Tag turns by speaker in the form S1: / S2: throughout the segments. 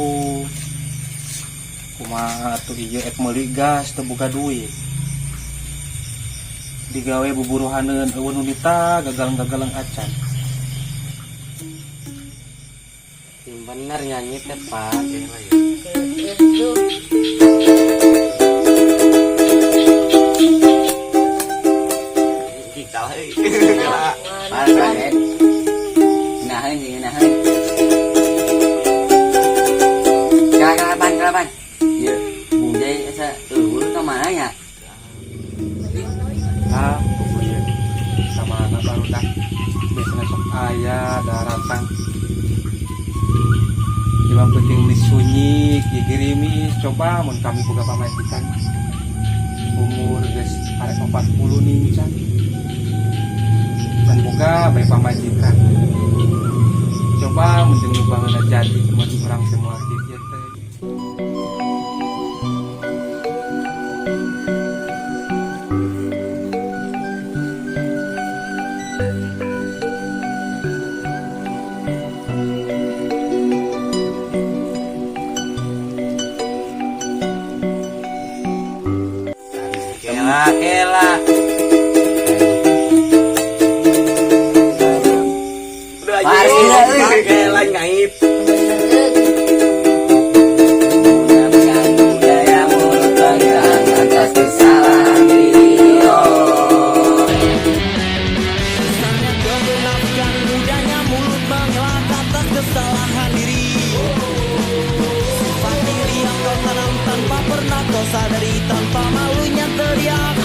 S1: Aduh. Kumaha atuh ieu ek meuli gas teu boga duit. Digawe buburuhaneun eueuh nu nita gagaleng-gagaleng acan.
S2: Yang bener nyanyi teh Pak.
S3: Salah euy.
S2: Parah. Nahan sih, nahan. Kalapan, kalapan. Iya, Bung Jai asa eueuh ka mana nya?
S1: Ah, pokoknya sama anak baru dah. Biasanya sok aya daratang. Imam penting meni sunyi, girimis, coba mun kami boga pamajikan. Umur geus arek 40 nih can. Can boga bae pamajikan. Coba mun jeung nu bangeuna jadi mun urang semua kieu teh.
S3: Kela kela. Udah
S2: Parah, euy.
S3: Kela ngaib.
S2: Budaya mulut bangga atas kesalahan diri. Oh.
S4: Misalnya kemunafikan mudanya mulut mengelak atas kesalahan diri. Sifat diri yang kau tanam tanpa pernah kau sadari, tanpa malunya teriak.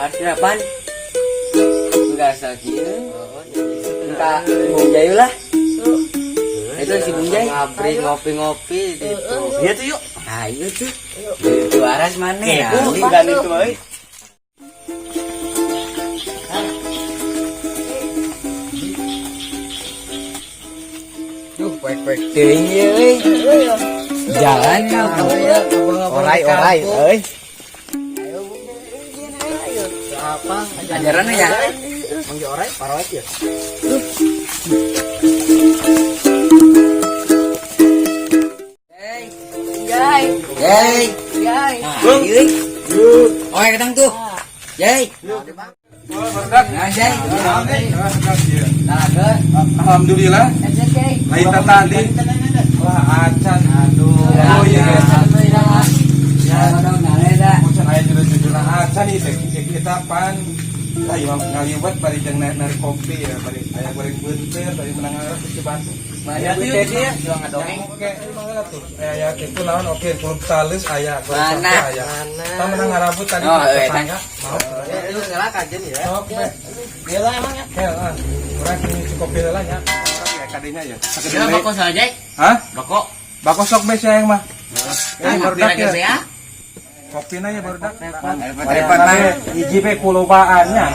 S2: Harus kapan? Enggak sakit. Enggak, Bung Jai lah. Itu si Bung Jai.
S3: Ngabri ngopi-ngopi gitu. Iya tuh yuk.
S2: Ayo tuh. Itu aras mana ya?
S3: Bukan itu euy.
S2: Duh, poek-poek teuing ieu euy. Jalan ya.
S3: Orai orai euy.
S2: Ajaran ya.
S3: Manggi orai paroek ya.
S2: Hey.
S5: Jai,
S2: Hey.
S5: jai.
S2: Nah, euy. Oh, ketang tuh. Jai. Nah, Jai. Nah, ke.
S1: Alhamdulillah,
S5: Aja jai.
S1: lain tadi. Wah, acan aduh. Oh iya.
S2: Alhamdulillah. Ya, dong, nah, dah.
S1: Acan aya jujur-jujuran acan ieu teh kita pan. Lah imam ngaliwet bari jeung narik kopi ya, bari aya goreng beunteur, bari menang ngarep ke Cibatu.
S3: Ya tuh yuk ya. Jual ngadongeng.
S1: Oke, tuh. Aya itu naon oke, kulub tales aya, goreng
S2: Mana?
S1: sate aya. Tah menang ngarabut tadi
S2: Oh,
S1: ke
S2: eh,
S1: tetangga. Mau.
S3: Itu salah kajen ya.
S1: Sok, be.
S3: Gila emang ya.
S1: Hel, ah. Urang ini cukup heula nya. Ya kadenya ya.
S2: Ya, bako saja.
S1: Hah?
S2: Bako.
S1: Bako sok be sia yang mah. Eh, baru dak ya.
S2: ya.
S1: Kopina ya baru dak.
S2: Repot, Mang.
S1: Hiji be kulubaannya.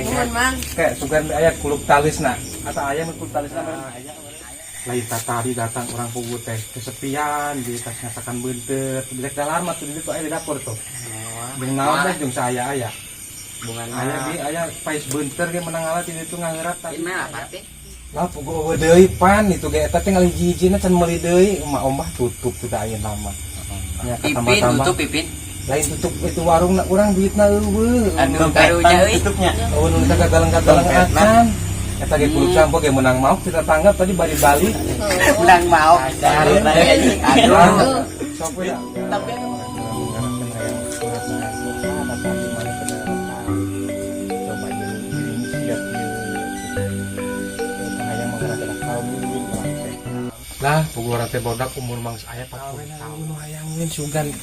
S5: Nuhun, Mang.
S1: Kayak sugan be aya kulub talisna atau aya nu kulub talisna mah. Lain tadi datang orang pugu teh kesepian di tas ngasakan beunteur bilek dalar mah tuh di ditu aya di dapur tuh. Jeung naon teh jeung saya aya.
S3: Bunga
S1: Aya bi aya pais beunteur ge menang alat di ditu ngangeurat tadi.
S2: Ini apa sih?
S1: Lah pugu eueuh deui pan itu ge eta teh ngalihiji-hijina can meuli deui emak omah tutup tuh da ayeuna mah. Nya
S2: Pipin
S1: katambah-tambah.
S2: tutup Pipin.
S1: Lain tutup itu warung na urang duitna eueuh.
S2: Aduh, karunya euy.
S3: tutupnya.
S1: Eueuh nu teh gagaleng-gagaleng acan. Eta ge kulub sampo ge menang mauk kita tanggap tadi bari balik.
S2: Menang mau. Aduh.
S1: Sok we ya. Tapi coba ieu girimis siap ieu. Hayang menggerakkan kawin urang teh. Lah, puguh urang teh bodak umur mangsa aya 40 tahun. Nu hayangin sugan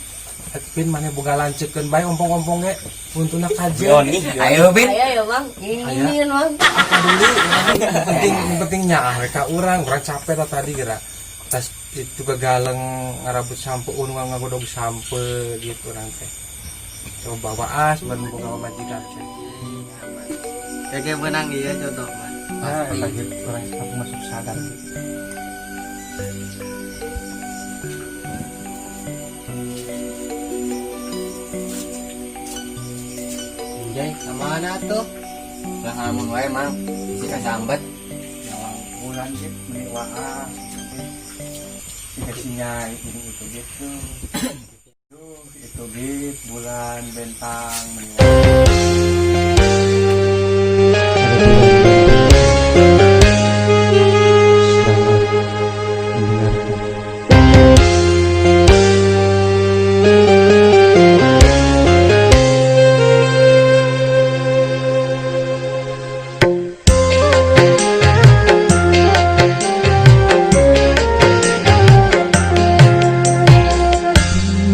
S1: Edwin mana boga lancekeun bae ompong-ompong ge untuna kajeun.
S2: Ayo Pin.
S5: Ayo ya, Bang. Ngingin, Bang.
S1: Dulu penting penting nyaah we ka urang, urang capek tah tadi geura. Tas itu kegaleng ngarabut sampo unu ngagodog sampo gitu urang teh. Coba waas ban boga pamajikan teh.
S3: Kayak menang iya contoh.
S1: Nah, eta gitu urang aku masuk sadar gitu.
S3: Jay, kemana tuh?
S2: Lah ngalamun wae, Mang. Bisi kasambat.
S1: Nyawang bulan gitu meni waas gitu teh. Siga sinyai ini itu gitu. Duh, itu gitu bulan bentang meni waas. Selamat mendengarkan.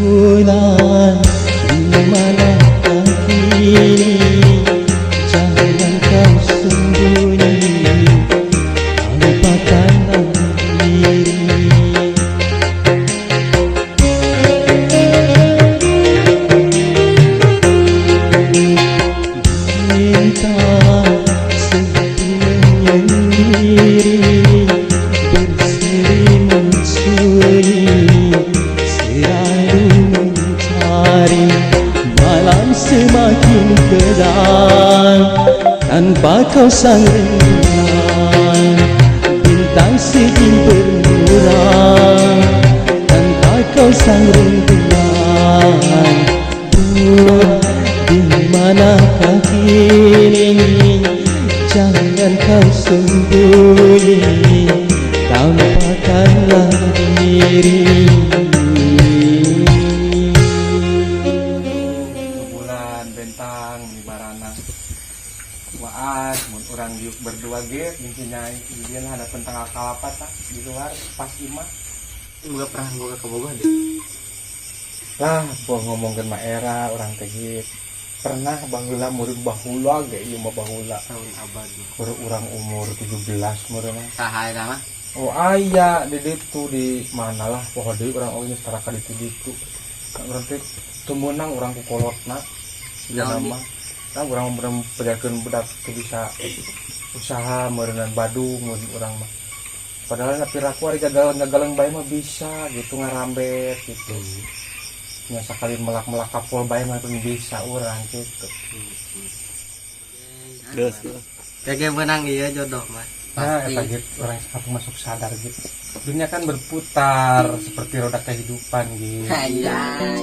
S4: Bulan di manakah kini? Jangan kau sembunyi, tampakkanlah diri. Bintang sepi menyendiri, berselimut sunyi, selalu mencari. Malam semakin gelap tanpa kau sang rembulan. Bintang sedih bermurah tanpa kau sang rembulan. Duh, di manakah kini? Jangan kau sembunyi, tampakkanlah diri.
S1: Bulan bentang di barana waas mun urang diuk berdua ge jeung si Nyai di dieu lah hadapan tanggal kalapa tah di luar pas imah.
S3: Boga pernah boga kabogoh deh.
S1: Lah buah ngomongkeun mah era urang teh gitu pernah baheula murid bahula ge ieu mah bahula.
S3: Tahun abad.
S1: Keur urang umur 17 meureun.
S2: Saha eta mah?
S1: Oh, aya di ditu di mana lah poho deui urang oge geus tara ka ditu ditu. Kan urang teh teu meunang urang ku kolotna
S2: Naon?
S1: nama. Nah, urang bedakeun budak teu bisa usaha meureunan Badung mun urang mah. Padahal na piraku ari gagaleng bae mah bisa gitu ngarambet gitu. Nya sakali melak-melak kapol bae mah teu bisa urang gitu.
S3: Terus. Kayaknya menang iya jodoh mah.
S1: Nah,
S2: Pasti.
S1: eta gitu orang aku masuk sadar gitu. Dunia kan berputar seperti roda kehidupan gitu.
S2: Anjay.